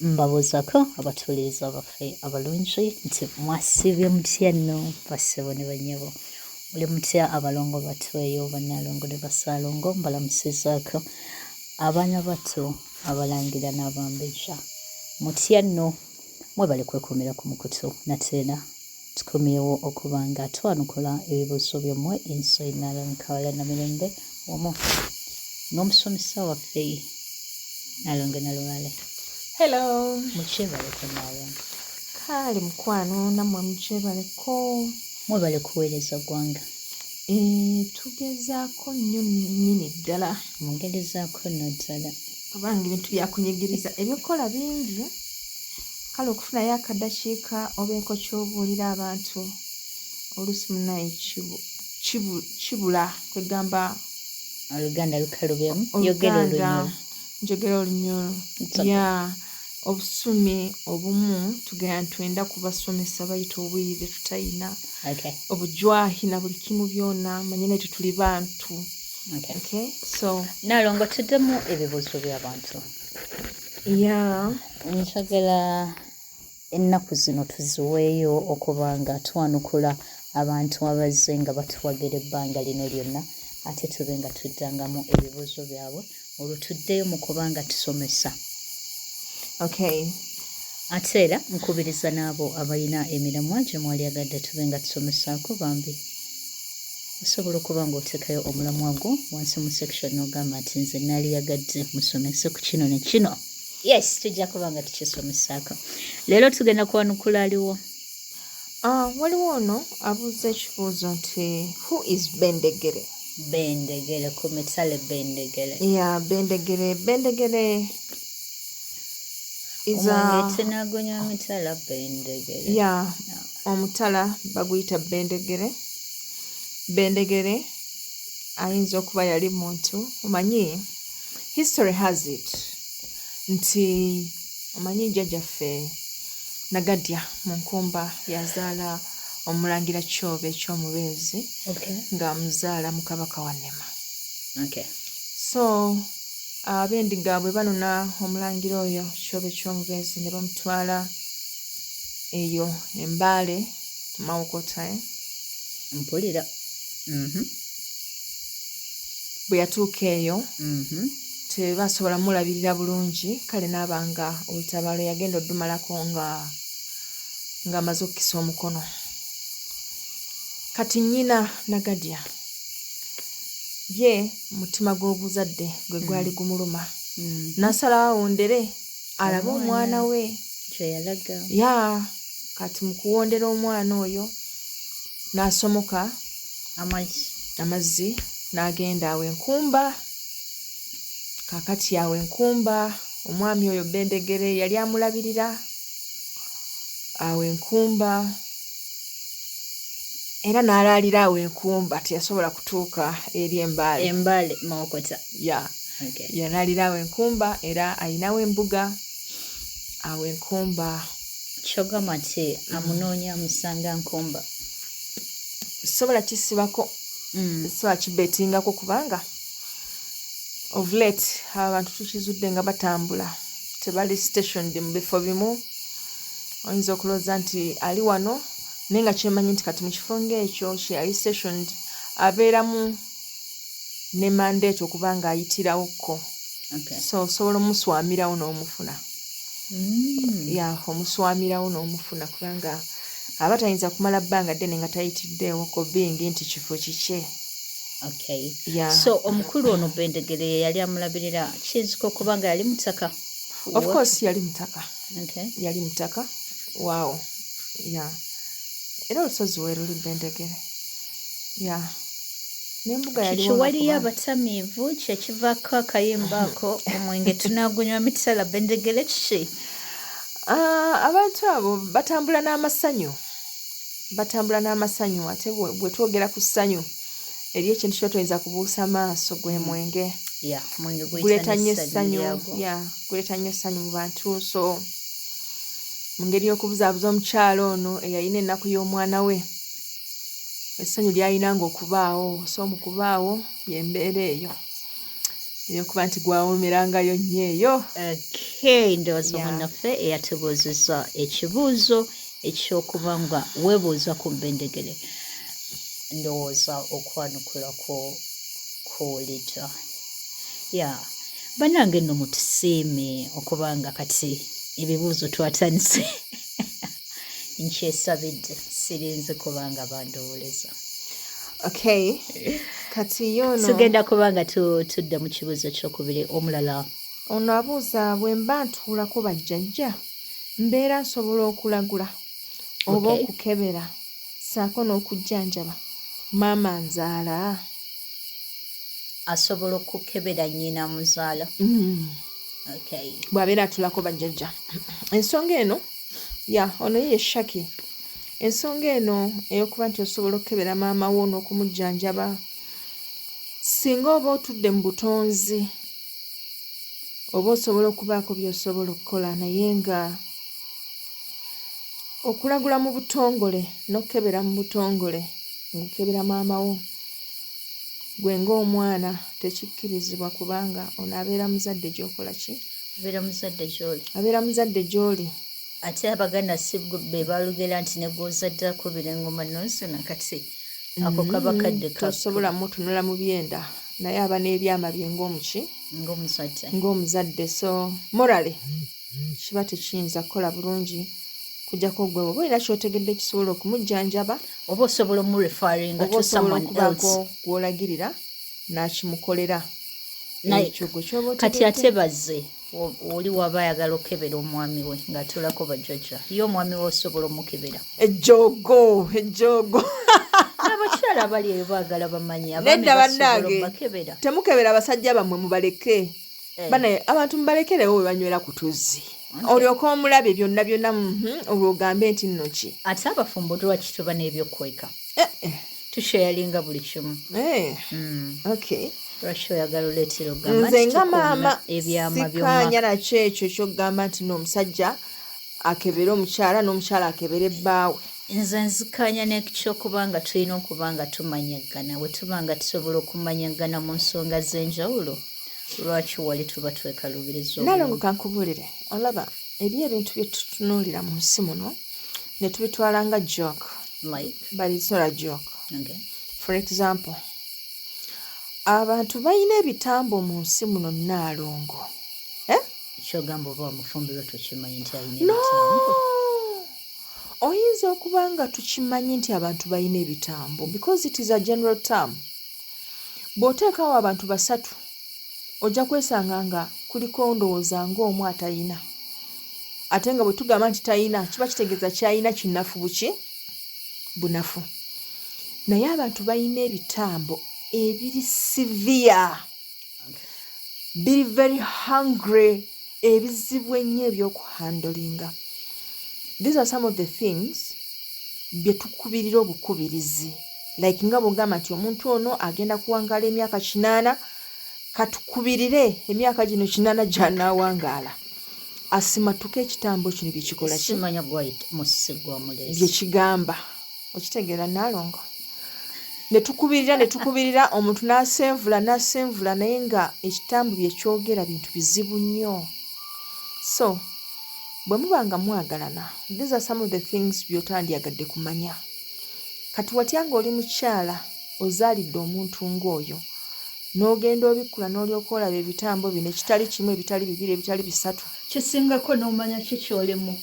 Mbabuuzako abatuwuliriza baffe abalungi nti mwasiibye mutya nno bassebo ne bannyabo? Muli mutya abalongo battu eyo bannalongo ne bassaalongo? Mbalamusizaako abaana battu abalangira n'abambejja. Mutya nno? Mwebale kwekuumira ku mukutu nate era tukomyewo okuba nga twanukula ebibuuzo byammwe ensoyi Nnaalongo Kawala Namirembe wamu n'omusomesa waffe Nnaalongo Nalubaale. Hello. Mukyebaleko Nnaalongo. Kaale mukwano nammwe mukyebaleko. Mwebale kuweereza ggwanga. Eh, tugezaako nnyo nnyini ddala. Mugerezaako nno ddala. Kubanga ebintu byakunyigiriza ebyokukola bingi kale okufunayo akadakiika obeeko ky'obuulira abantu oluusi munaye kibula kwegamba Oluganda lukalubyemu yogera Olunyoro. Njogera Olunyoro. Ya obusumi obumu tugenda ntwenda kubasomesa bayita obwire tutayina obujwahi na buli kimu byona manye naye tetuli bantu. Okay. So Nalongo tuddemu ebibuuzo by'abantu. Yeah. Njagala ennaku zino tuziweeyo okuba nga twanukula abantu abazze nga batuwagira ebbanga lino lyonna ate tube nga tuddangamu ebibuuzo byabwe olwo tuddeyo mu kuba nga tusomesa. Okay. Ate era nkubiriza n'abo abalina emiramwa gye mwalyagadde tube nga tusomesaako bambi osobola okuba ng'oteekayo omulamwa gwo wansi mu section n'ogamba nti nze naliyagadde musomese ku kino ne kino. Yes, tujja kuba nga tukisomesaako. Leero tugenda kwanukula aliwo. Waliwo ono abuuza ekibuuzo nti who is Bendegere? Bendegere ku mitale Bendegere. Yeah, Bendegere. Bendegere is a Omwenge tunagunywa mitala Bendegere. Yeah, omutala baguyita Bendegere. Bendegere ayinza okuba yali muntu omanyi history has it nti omanyi jjajjaffe Nagadya mu Nkumba yazaala omulangira Kyobe eky'omubeezi ng'amuzaala mu Kabaka wa Nnema. So ab'endiga bwe banona omulangira oyo Kyobe eky'omubeezi ne bamutwala eyo e Mbale Mawokota. Mpulira. Bwe yatuuka eyo tebasobola mulabirira bulungi kale n'aba nga olutabaalo yagenda oddumalako nga ng'amaze okukisa omukono. Kati nnyina Nagadya ye mutima gw'obuzadde gwe gwali gumuluma n'asalawo awondere alabe omwana we gye yalaga. Ya kati mu kuwondera omwana oyo n'asomoka amazzi n'agenda awo Enkumba. Kaakati awo Enkumba omwami oyo Bendegere yali amulabirira awo Enkumba era n'alaalira awo Enkumba teyasobola kutuuka eri Embaale. Embaale Mawokota. Ya. Yalaalira awo Enkumba era ayinawo embuga awo Enkumba. Kyogamba nti amunoonya amusanga Nkumba. Sobola kisibako sobola kibetingako kubanga of late abantu tukizudde nga batambula tebali stationed mu bifo bimu. Oyinza okulowooza nti ali wano naye nga kyemanyi nti kati mu kifo ng'ekyo kyeyali stationed abeeramu ne mandate okuba ng'ayiitirawokko. So osobola omuswamirawo n'omufuna. Ya omuswamirawo n'omufuna kubanga aba tayinza kumala bbanga ddene nga tayitiddeewoko being nti kifo kikye. Yeah. So omukulu ono Bendegere ye yali amulabirira kiyinzika okuba nga yali mutaka? Of course yali mutaka. Yali mutaka waawo. Yeah. Era olusozi weeruli Bendegere. Yeah. N'embuga Kiki waliyo abatamiivu kyekivaako akayimba ako omwenge tunagunywa mitala Bendegere kiki? Abantu abo batambula n'amasanyu. Batambula n'amasanyu ate bwe twogera ku ssanyu eri ekintu kyotoyinza kubuusa maaso gwe mwenge. Yeah, mwenge guleeta nnyo essanyu. Yeah, guleeta nnyo essanyu mu bantu. So mu ngeri y'okubuzaabuza omukyalo ono eyalina ennaku y'omwana we essanyu ly'alinanga okubaawo so mu kubaawo y'embeera eyo. Eyokuba nti gwawomerangayo nnyo eyo. Okay, ndowooza munnaffe eyatubuuzizza ekibuuzo ekyokuba nga weebuuza ku mbendegere, ndowooza okwanukulako kuwulidwa. Ya bannange nno mutusiime okuba nga kati ebibuuzo twatandise. Nkyesabidde, sirinze kubanga bandowooleza. Okay, kati yono Tugenda kuba nga tudda mu kibuuzo kyokubiri omulala. Ono abuuza, bwe mba ntuulako bajjajja, mbeera nsobola okulagula oba okukebera ssaako n'okujjanjaba maama nzaala? Asobola okukebera nnyina muzaala? Okay. Bw'abeera atuulako bajjajja. Ensonga eno ya ono ye Shaki. Ensonga eno ey'okuba nti osobola okukebera maama wo n'okumujjanjaba, singa oba otudde mu butonzi oba osobola okubaako by'osobola okukola, naye nga okulagula mu butongole n'okukebera mu butongole ng'okebera maama wo gwe ng'omwana tekikkirizibwa, kubanga ono abeera muzadde gy'okola ki? Abeera muzadde gy'oli. Abeera muzadde gy'oli. Ate Abaganda si be balugera nti ne gw'ozadde akubira engoma nonsona? Kati ako kaba kadde. Tosobola mutunula mu byenda, naye aba n'ebyama bye ng'omuki? Ng'omuzadde. Ng'omuzadde. So morally kiba tekiyinza kukola bulungi, kujjako gwe oba olina kyotegedde kisobola okumujjanjaba. Oba osobola omureferringa oba to osobola someone okubaako else. Gw'olagirira n'akimukolera. Naye Ekyo gwe kyoba kati otegedde. Ate bazze oli waba ayagala okukebera omwami we ng'atuulako bajjajja, ye omwami we osobola omukebera? Ejjoogo, ejjoogo. N'abakyala abali eyo baagala bamanyi abaami Nedda basobola bannange, obakebera. Temukebera abasajja bammwe, mubaleke. Banaye abantu mubalekerewo we banywera ku tuzzi, olyoke omulabe byonna byonna, olwo ogambe nti nno ki. Ate abafumbo lwaki tuba n'ebyokweka? Eh, eh, Tusharinga buli kimu. Okay. Lwaki oyagala oleetera ogamba Nze nti nga tukuuma maama ebyama sikaanya by'omumaka? nakyo ekyo ekyokugamba nti n'omusajja akebere omukyala n'omukyala akebere bbaawe. Nze nzikanya n'ekyokuba nga tulina okuba nga tumanyagana. Bwe tuba nga tusobola okumanyagana mu nsonga z'enjawulo, lwaki wali tuba twekalubiriza Nalongo, obulamu? Kankubuulire, olaba eri ebintu bye tutunuulira mu nsi muno ne tubitwala nga joke, Like? But it's not a joke. For example, abantu balina ebitambo mu nsi muno, Naalongo, eh? Kyogamba oba wamufumbirwa tokimanyi nti alina No, ebitambo? Oyinza okuba nga tukimanyi nti abantu balina ebitambo because it is a general term. Bw'oteekawo abantu basatu, ojja kwesanga nga kuliko ndowooza ng'omu atayina, ate nga bwe tugamba nti tayina kiba kitegeeza kyayina kinafu buki bunafu. Naye abantu balina ebitambo ebiri severe, biri very hungry, ebizibu ennyo ebyokuhandlinga. These are some of the things bye tukubirira obukubirizi, like nga bwogamba nti omuntu ono agenda kuwangaala emyaka 80, katukubirire emyaka gino 80 gy'anaawangaala asimatuke ekitambo kino byekikola ki. Simanya gwayita musi gwa muleesi. Byekigamba, okitegeera Naalongo? Ne tukubirira, ne tukubirira omuntu n'asenvula n'asenvula, naye nga ekitambo byekyogera bintu bizibu nnyo. So bwe muba nga mwagalana, these are some of the things by'otandyagadde kumanya. Kati watya ng'oli mukyala ozaalidde omuntu ng'oyo, n'ogenda obikkula n'olyoka olaba ebitambo bino ekitali kimu, ebitali bibiri, ebitali bisatu? Kisingako n'omanya ki kyolimu.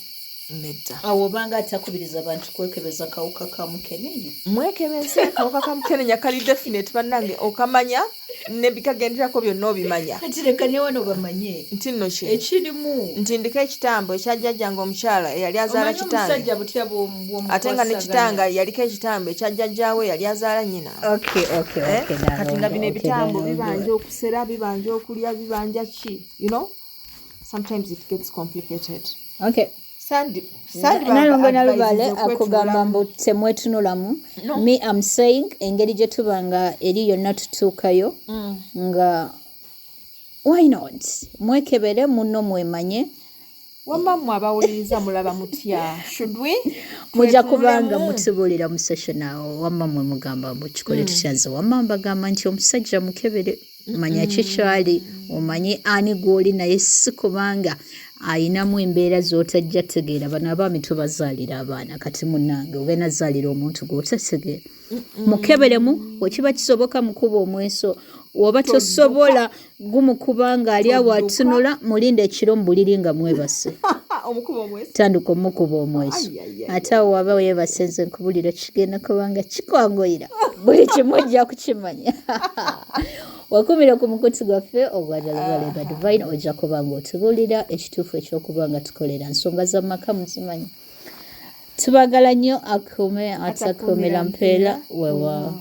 Nedda. Awo obanga atakubiriza bantu kwekebeza kawuka ka mukenenya. Mwekebeze akawuka ka mukenenya, kali definite bannange, okamanya nebikagenderako byonna obimanya. Kati leka ne wano bamanye nti nno ki ekirimu. Nti ndiko ekitambo ekya jjajjange omukyala eyali azaala Omanyi kitange, omusajja butya ate nga ne kitanga bw'omukwasaganya. yaliko ekitambo ekya jjajjaawe yali azaala nnyina. Okay. Eh? Kati nga Nalongo, bino okay, ebitambo Nalongo. bibanja okusera, bibanja okulya, bibanja ki, sometimes it gets complicated. Sandi sandi. Nalongo Nalubale akugamba mbu temwetunulamu. No. Me am saying engeri gye tuba nga eri yonna tutuukayo, nga why not mwekebere munno mwemanye. Wamma mmwe abawuliriza mulaba mutya? Should we Mujja kubanga twetunulemu? Mutubuulira mu session awo. Wamma mmwe mugamba mbu kikole tutya? Nze wamma mbagamba nti omusajja mukebere. Manya kikyali omanye ani gw'oli naye, si kubanga ayinamu embeera z'otajja tegeera. Bano abaami tubazaalira abaana, kati munnange ogenda zaalira omuntu gw'otategeera. Mukeberemu, wekiba kisoboka mukuba omweso, woba tosobola gumukuba nga ali awo atunula, mulinde ekiro mu buliri nga mwebase. Omukuba omweso. Tandika omukuba omweso. Ai, ai, ai. Ate awo waba weebase, nze nkubulira kigenda kubanga kikwanguyira, buli kimu ojja kukimanya. Wakumire ku mukutu gwaffe ogwa Dalibalega Divine, ojja kuba nga otubuulira ekituufu ekyokuba nga tukolera nsonga za maka muzimanyi. Tubagala nnyo, akuume atakuumira mpeera. Weewaawo.